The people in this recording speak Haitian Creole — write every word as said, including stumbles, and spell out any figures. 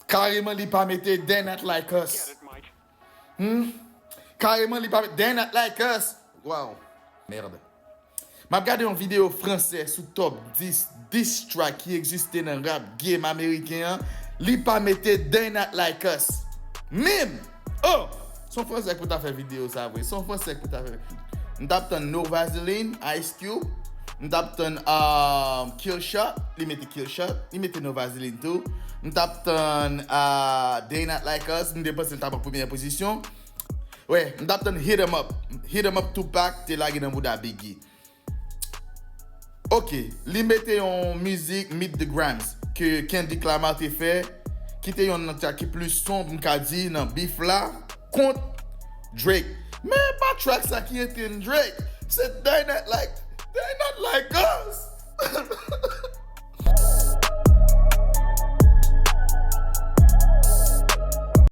Kareman li pa mete They Not Like Us. Hmm? Kareman li pa mete They Not Like Us. Wow. Merde. M ap gade yon videyo fransè sou top dis diss track ki egziste nan rap game ameriken an. Li pa mete They Not Like Us. Menm! Oh! Se yon fransè ki pou ta fè videyo sa vre. Se yon fransè ki pou ta fè. M t ap tann No Vaseline, Ice Cube. M t ap tann um, Kill Shot. Li mete Kill Shot. Li mete No Vaseline tou. M t ap tann uh, They Not Like Us. M te panse l t ap an premyè pozisyon. Wè, m t ap tann Hit 'em Up. Hit 'em Up Tupac te lage nan bouda Biggie. Ok, li mete yon mizik Meet the Grams ke Kendrick Lamar te fè, ki te yon nan track ki plis sonb, m ka di, nan beef la kont Drake. Men pa track sa ki entennen Drake. Se They Not Like, They Not Like Us.